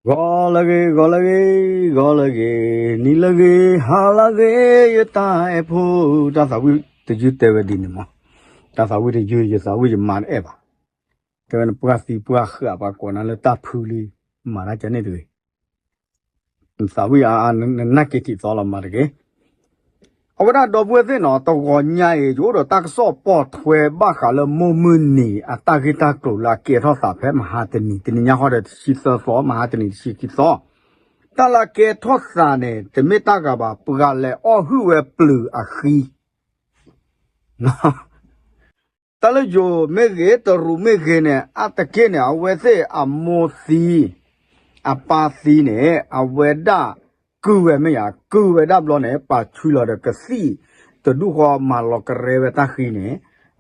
ဂီၤလၢအဂ့ၤ ဂီၤလၢအဂ့ၤ ဂီၤလၢအဂ့ၤ, နံၤလၢအဂ့ၤ ဟါလၢအဂ့ၤ ယတၢ်အဲၣ်ဖိ, တၢ်သးဝံၣ်တယုၢ်တဲဝဲဒ်န့ၣ်မး, တၢ်သးဝံၣ်တယုၢ် ယသးဝံၣ်ယမါတအဲၣ်ဘၣ်, တဲဝဲနပှၢ်သံပှၢ်ဃာ်ပှၤကိးနၤလၢတၢ်ဖုလံ, မၤတၢ်ကန့ၣ်တဂ့ၤ သးဝံၣ်အါအါ နနာ်က့ၤထံၣ်သီလီၤမၤတဂ့ၤ. အဝဲဒၣ်ဒီပုၢ်ဝဲၢ်သ့ၣ်နီၤ တဂီၤညါအံၤ ယအိၣ်ဒီးတၢ်ကစီၣ်ပိာ်ထွဲဘၣ်ဃးလၢမိၢ်မုၢ်နံၤအတၢ်ဂ့ၢ်တၢ်ကျိၤလၢအကဲထီၣ်သးဖဲမဟါတနံၤ, တနံၤညါဃီဒီးတဆံသၢသီ မဟါတနံၤတဆံခံသီ, တၢ်လၢအကဲထီၣ်သးန့ၣ် တမ့ၢ်တၢ်ဂၤဘၣ် ပှၤလဲၤအီၣ်ဟုၣ်ဝဲပျုၤအဃံ တၢ်လၢယိၤမ့ၢ်ဂ့ၤ တရူးမ့ၢ်ဂ့ၤန့ၣ် အါတက့ၢ်န့ၣ် အဝဲသ့ၣ်အမိၢ်သံ အပၢ်သံန့ၣ် အဝဲဒၣ်ကုၢ်ဝဲမ့ၢ်ဧါ, ကုၢ်ဝဲဒၣ်ဘျီန့ၣ် ပှၤဆွံလီၤဒီးကသံၣ်တဒူၣ်ဃီ မၤလီၤကရဲဝဲတၢ်ဃံန့ၣ်,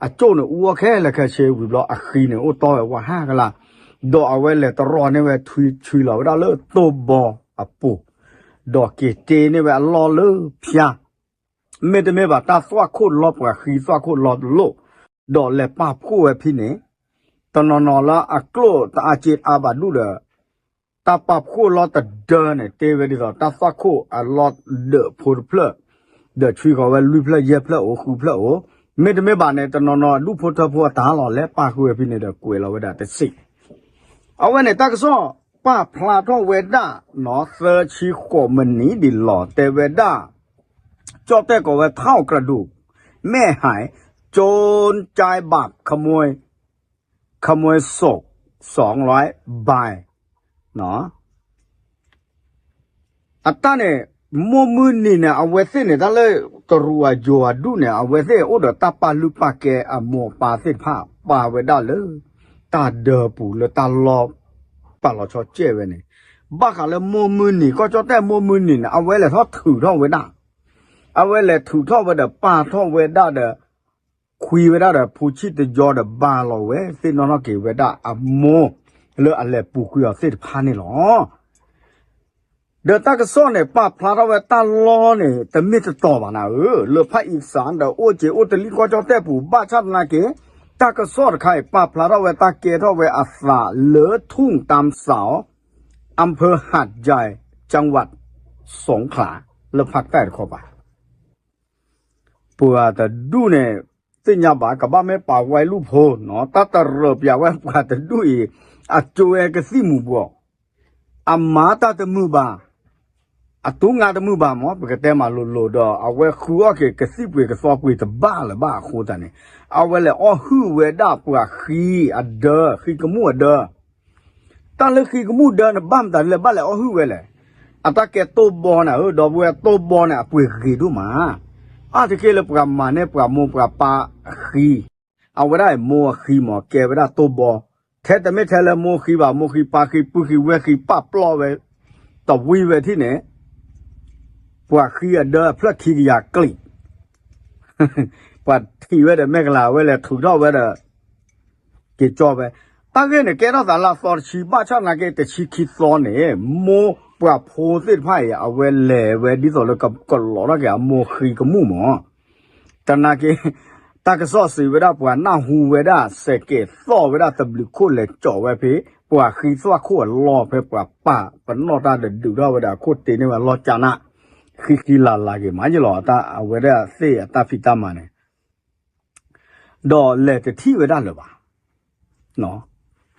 အကၠိၣ်န့ၣ်အူအီၣ်ခဲလၢာ်ခဲဆ့ဝံၤဘျီ အဃံန့ၣ်အိၣ်တီၢ်ဝဲဝါဟးကလါ, ဒီးအဝဲလဲၤတရီန့ၢ်ဝဲထွံဆွံလီၤဝဲဒၣ်လၢတိၢ်ဘီအပူၤ, ဒီးက့ၤတ့န့ၢ်ဝဲအလီၢ်လၢဖၠါ မ့တမ့ၢ်ဘၣ် တၢ်သွၣ်ခိၣ်လီၤ ပှၤဃံသွၣ်ခိၣ်လီၤတလိၣ်, ဒီးလဲၤပာ်ဖှိၣ်ဝဲဖဲန့ၣ်, တနီၤနီၤလၢအကျိၣ်တအါစ့အါဘၣ်ဒူၣ်ဒီး တၢ်ပာ်ဖှိၣ်လီၤတဒၢန့ၣ် တဲဝဲဒ်သိး တၢ်သွၣ်ခိၣ်အလီၢ်ဒၢးဖိတဖျၢၣ်, ဒီးဆွံဃီၤဝဲလွံၢ်ဖျၢၣ်ယဲၢ်ဖျၢၣ်အိၣ်ဃုဖျၢၣ်အိၣ်, မ့တမ့ၢ်ဘၣ်န့ၣ် တနီၤနီၤဒူၣ်ဖိထၢဖိအတၢ်လီၤ လဲၤပာ်ဃုာ်ဝဲဖဲန့ၣ်ဒီးကွဲးလီၤဝဲဒၣ်တစ့ၢ် အဝဲန့ၣ်တၢ်ကစီၣ်ပာ်ဖျါထီၣ်ဝဲဒၣ်နီၤ သၢဆံဃိးမံးနံးဒံးလီၤ တဲဝဲဒၣ်, ကၠီၣ်တဲၣ်ကိးဝဲ ထောင့်ကရဒူး မဲၣ်ဟဲၣ် โจรใช้บัตรขโมย ขโมยสองร้อยใบ အတၢ်န့ၣ် မိၢ်မုၢ်နံၤန့ၣ် အဝဲသ့ၣ်န့ၣ် တၢ်လၢတရူးအယိၤအဒူၣ်န့ၣ် အဝဲသ့ၣ်အိၣ်ဒီးတၢ်ပာ်လုၢ်ပာ်ကဲအမိၢ်အပၢ်သ့ၣ်တဖၣ် ပာ်ဝဲဒၣ်လၢ တၢ်ဒၢပူၤလၢတၢ်လီၢ် ပာ်လီၤဆီကဲးဝဲန့ၣ်, ဘၣ်ဃးလၢမိၢ်မုၢ်နံၤ ကီၢ်ကၠီၣ်တဲၣ်မိၢ်မုၢ်နံၤန့ၣ် အဝဲလဲၤထီၣ်ထုးထီၣ်ဝဲဒၣ်, အဝဲလဲၤထုးထီၣ်ဝဲဒီးပာ်ထီၣ်ဝဲဒၣ်ဒီး ခွံဝဲဒၣ်ဒီးဖိဆံၣ်တယီဒီးဘၣ်လီၤဝဲ သ့ၣ်နီၣ်ထီၣ်က့ၤဝဲဒၣ်အမိၢ် လၢအလဲၤပူၤကွံာ်အီၤသ့ၣ်တဖၣ်န့ၣ်လီၤ. ဒီးတၢ်ကစီၣ်န့ၣ် ပာ်ဖျါထီၣ်ဝဲတၢ်လီၢ်န့ၣ် တမ့ၢ်တတီၤဘၣ်နၤဧၢ, လၢဖၣ်အံသးဒီးအိၣ်က့ၤအိၣ်တလံၣ်ကီၢ်ကၠီၣ်တဲၣ်ပူၤ ဘၣ်ဆၣ်သနာ်က့ တၢ်ကစီၣ်တခါအံၤ ပာ်ဖျါထီၣ်ဝဲတၢ်ကဲထီၣ်ဝဲအသးလၢ ထုၣ်တၢ်စးအီၤ อำเภอหาดใหญ่ จังหวัดสงขลา လၢဖၣ်တၢ်တခီပၤ ပှၤတဒူၣ်န့ၣ် သ့ၣ်ညါဘၣ် ကဘၣ်မ့ၢ်ပာ်ဝဲလူၢ်ဖိနီၤ တၢ်တရၢးပၠးဝဲပှၤတဒူၣ်အံၤ အကၠိဝဲကသံၣ်မူၤဘှီး, အမၤတၢ်တမုာ်ဘၣ်, အတူၢ်ငါတမုာ်ဘၣ်မး ပကတဲမၤလိၤလိၤဒီး အဝဲဃုအီၣ်က့ၤကသံၣ်ပှ့ၤကသီပှ့ၤတဘၣ်လၢၤဘၣ်အဃိသတးန့ၣ် အဝဲလဲၤအီၣ်ဟုၣ်ဝဲဒၣ်ပှၤဃံအဒၢ ဃံကမူၣ်အဒၢ တၢ်လၢဃံကမူၣ်ဒၢန့ၣ် ဘၣ်မတၤဒ်လဲၣ် ဘၣ်လဲၤအီၣ်ဟုၣ်ဝဲလဲၣ်. အတၢ်ကဲတိၢ်ဘီန့ၣ်ဧၢ ဒီပုၢ်ဝဲၢ် တိၢ်ဘီန့ၣ် အပှ့ၤဂ့ၤဒိၣ်မး, အါတက့ၢ်လၢပှၤမၤန့ၢ်ပှၤမိၢ်ပှၤပၢ်အဃံ, အဝဲဒၣ်အံၤမိၢ်အဃံမး ကဲဝဲဒၣ်တိၢ်ဘီ, ထဲတမ့ၢ်ထဲလၢမိၢ်ဃံဘၣ် မိၢ်ဃံပၢ်ဃံပုၢ်ဃံဝဲၢ်ဃံ ပာ်ပျီဝဲ တဝံဝဲထံၣ်န့ၣ် ပှၤဃံအဒၢအဖျၢၣ်ခံကယၤကျံး ပှၤထံၣ်ဝဲဒီးမဲာ်ကလၤဝဲလဲၤထုးထီၣ်ဝဲဒီး က့ၤကၠီဝဲ, တၢ်ဂ့ၢ်န့ၣ် ကဲထီၣ်သးလၢအသီတဆံ ဘၣ်ဆၣ်သနာ်က့ တဆံခံသီန့ၣ် မိၢ်ပှၤဖိသ့ၣ်တဖၣ်အံၤ အဝဲလဲၤဝဲဒ်သိးလၢကလီၤထီၣ်က့ၤအမိၢ်ဃံကမူၣ်မး, တနာ်က့ တၢ်ကစီၣ်စံးဝဲဒၣ်ပှၤနၢ်ဟူဝဲဒၣ် စဲးကဲးသီၣ်ဝဲဒၣ်တဘျုးခိၣ်လဲၤကၠီဝဲဖဲ ပှၤဃံသွၣ်ခိၣ်အလီၢ်ဖဲပှၤပာ်ပနီၣ်တၢ်ဒီးဒုးထီၣ်ဝဲဒီးအခိၣ်တ့န့ၢ်ဝဲအလီၢ်ကၠးနး ဃံဃံလၤလၤက့ၤမးယလီၤ အဝဲဒၣ်သ့ၣ်အတၢ်ဖံးတၢ်မၤန့ၣ် ဒီးလဲၤတထံၣ်ဝဲဒၣ်လၢၤဘၣ်.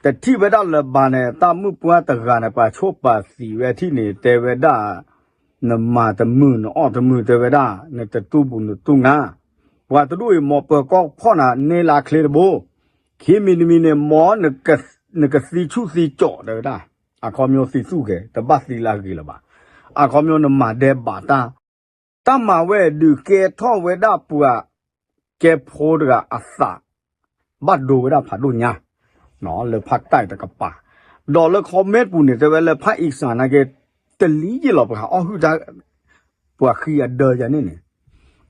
တထံၣ်ဝဲဒၣ်လၢၤဘၣ်န့ၣ် တၢ်မုၣ်ပှၢ်တဂၤန့ၣ် ပှၤဆိၣ်ပာ်သံဝဲထံၣ်န့ၣ် တဲဝဲဒၣ် နမၤတမုာ် နအီၣ်တမုာ် တဲဝဲဒၣ် နတတူၢ်ဘူးနတူၢ်ငါ, ပှၤတဒူၣ်အံၤ မ်ပၢၤကီၢ်ဖီၣ်နၤန့ၢ်လၢအချ့တဘိ, ခံမံၤတမံၤန့ၣ် မ်နကသံဆူၣ်သံကၠီး တဲဝဲဒၣ်, အခီပညီသံသူၣ်က့ၤ တဘၣ်သံလၢအဂ့ၤလၢၤဘၣ်, အခီပညီနမၤဒဲးဘးတၢ် တၢ်မၤဝဲဒုးကဲထီၣ်ဝဲဒၣ်ပှၤ ကဲဖိတဂၤအသး ဘၣ်ဒိဝဲဒၣ်ဖးဒိၣ်ညါ လၢဖးတၢ်တကပၤ, ဒီးလၢ comment ပူၤန့ၣ် တဲဝဲလၢဖးအံသၣ်နာ်က့ တလံၤယ့ၢ်လီၤ ပှၤအီၣ်ဟုၣ်တၢ် ပှၤဃံအဒၢယၤန့ၣ်န့ၣ်,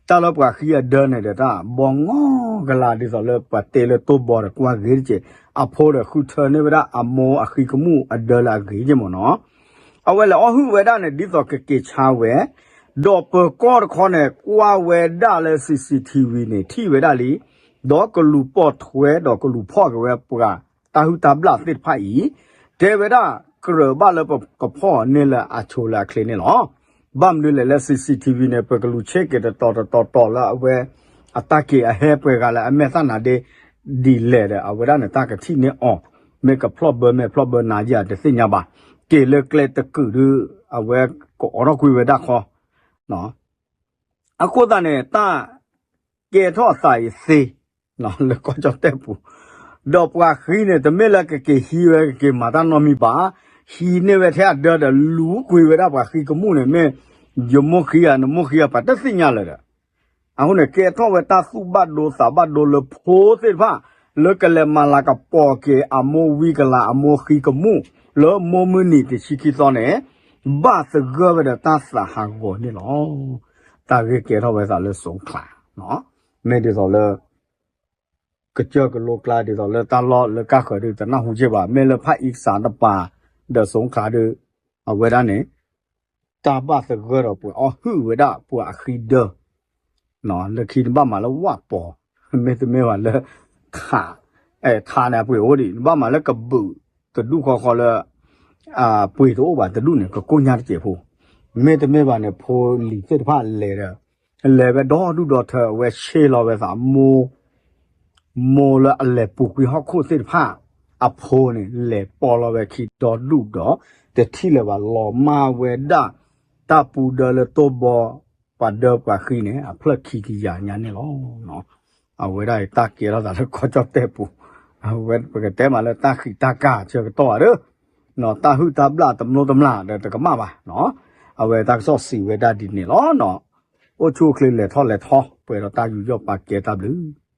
တၢ်လၢပှၤဃံအဒၢန့ၣ်ဒီး တၢ်ဘီငီကလး ဒ်သိးလၢပှၤတဲလၢတိၢ်ဘီဒီးကွၢ်ဂ့ၤတက့ၢ်, အဖိဒီးဃုထၢန့ၢ်ဝဲဒၣ်အမိၢ်အဃံကမူၣ်အဒၢလၢအဂ့ၤက့ၢ်မ့ၢ်နီၤ အဝဲလဲၤအီၣ်ဟုၣ်ဝဲဒၣ်န့ၣ် ဒ်သိးကက့ၤဆါဝဲ, ဒီးပၢၤကီၢ်တခီန့ၣ် ကွၢ်ဝဲဒၣ်လၢ CCTV န့ၣ် ထံၣ်ဝဲဒၣ်လံ, ဒီးကလူၤပိာ်ထွဲဒီးကလူၤဖီၣ်က့ၤဝဲပှၤတၢ်ဟုၣ်တၢ်ဘျၣ်သ့ၣ်တဖၣ်အံၤ, တဲဝဲဒၣ် ကြၢးဘၣ်လၢပကဖီၣ်န့ၢ်လၢအဆိလၢအချ့န့ၣ်လီၤ. ဘၣ်မနုၤလဲၣ်လၢ C C T V န့ၣ် ပကလူၤဆ့က့ၤတတီၤတတီၤတီၤလၢအဝဲ အတၢ်က့ၤအဟဲပှဲၤဂၤလၢအမဲာ်သၣ်နၤဒ့ ဒ်လဲၣ်ဒီး အဝဲဒၣ်န့ၣ် တၢ်ကထံၣ်န့ၢ်အီၤ, မ့ၢ်ကဖျီၣ်ဘၢ မ့ၢ်ဖျီၣ်ဘၢနၤယၤတသ့ၣ်ညါဘၣ်, က့ၤလၢကျဲတကုာ်ဒီး အဝဲကအိးထီၣ်ကွံာ်ဝဲဒၣ်ခီ အဃိသတးန့ၣ် တၢ်ကဲထီၣ်အသးအံၤသ့ လၢကီၢ်ကၠီၣ်တဲၣ်ပူၤ, ဒီးပှၤဃံန့ၣ် တမ့ၢ်လၢကက့ၤဟံးဝဲ ကက့ၤမၤတၢ်နီတမံၤဘၣ်, ဟံးန့ၢ်ဝဲထဲအဒၢဒီး လူၤကွံာ်ဝဲဒၣ်ပှၤဃံကမူၣ်န့ၣ် မ့ၢ်ယမိၢ်ဃံဧါ နမိၢ်ဃံဧါ ပှၤတသ့ၣ်ညါလၢၤဒီး အဃိန့ၣ် ကဲထီၣ်ဝဲတၢ်သူၣ်ဘၣ်ဒိသးဘၣ်ဒိလၢဖိသ့ၣ်တဖၣ် လၢကလဲၤမၤလၤကပီၤက့ၤအမိၢ်ဝံကလၤအမိၢ်ဃံကမူၣ် လၢမိၢ်မုၢ်နံၤတဆံခံသီန့ၣ် ဘၣ်သဂၢၢ်ဝဲဒီးတၢ်သးဟးဂီၤန့ၣ်လီၤ. တၢ်ဂ့ၢ်ကဲထီၣ်ဝဲသးလၢစိၤခလး, မ့ၢ်ဒ်သိးလၢ ကစၢၢ်ကလိကျါဒ်သိးလၢတၢ်လီၢ်လၢကၢ်ဃၢၤဒုးတနၢ်ဟူက့ၢ်ဘၣ်, မ့ၢ်လၢဖၣ်အံကစးတပၤ ဒီးစိၤခလးဒုး အဝဲဒၣ်န့ၣ် တၢ်ဘၣ်သဂၢၢ်ဒီးပှၤအီၣ်ဟုၣ်ဝဲဒၣ်ပှၤအဃံဒၢ လၢခံနဘၣ်မၤလၢဝၣ်ပီၤ, မ့တမ့ၢ်ဘၣ်လၢ ခး ခးန့ၣ်အပှ့ၤအိၣ်ဒံး နဘၣ်မၤလၢကဘုးတဒူၣ်ဃီဃီလၢ ပှ့ၤတအိၣ်ဘၣ်တဒူၣ်န့ၣ် ကကိၢ်ညါတစဲးဖိ, မ့တမ့ၢ်ဘၣ်န့ၣ် ဖိလံၤသ့ၣ်တဖၣ်လဲၤဒီး လဲၤဝဲဒီဒူၣ်ဒီထၢ အဝဲဆ့လီၤဝဲသး မိၢ်လၢအလဲၤပူၤကွံာ်ဟီၣ်ခိၣ်သ့ၣ်တဖၣ် အဖိန့ၣ် လဲၤပိာ်လီၤဝဲခံဒီဒူၣ်ဒီး တထံၣ်လၢၤဘၣ် လီၤမၢ်ဝဲဒၣ် တၢ်ပူၤဒၢလၢတိၢ်ဘီ ပှၤဒၢပှၤဃံန့ၣ် အဖျၢၣ်ခံကယၤညါန့ၣ်လီၤ. အဝဲဒၣ်အံၤတၢ်ကဲထီၣ်သးလၢကီၢ်ကၠီၣ်တဲၣ်ပူၤ, အဝဲပကတဲမးလၢတၢ်ဃံးတၢ်ကၢ်ဆၢကတီၢ်ဘၣ်ဒီး တၢ်ဟုၣ်တၢ်ဘျၣ်တမျိးတမျာ်ဒီးတကမၣ်ဘၣ်, အဝဲတၢ်ကစီၣ်စံးဝဲဒၣ်ဒ်န့ၣ်လီၤ. အိၣ်ဆူၣ်အိၣ်ချ့လဲၤထီၣ်လဲၤထီ ပှဲၤဒီးတၢ်ယူးယီၣ်ပာ်ကဲတၢ်ဘျုး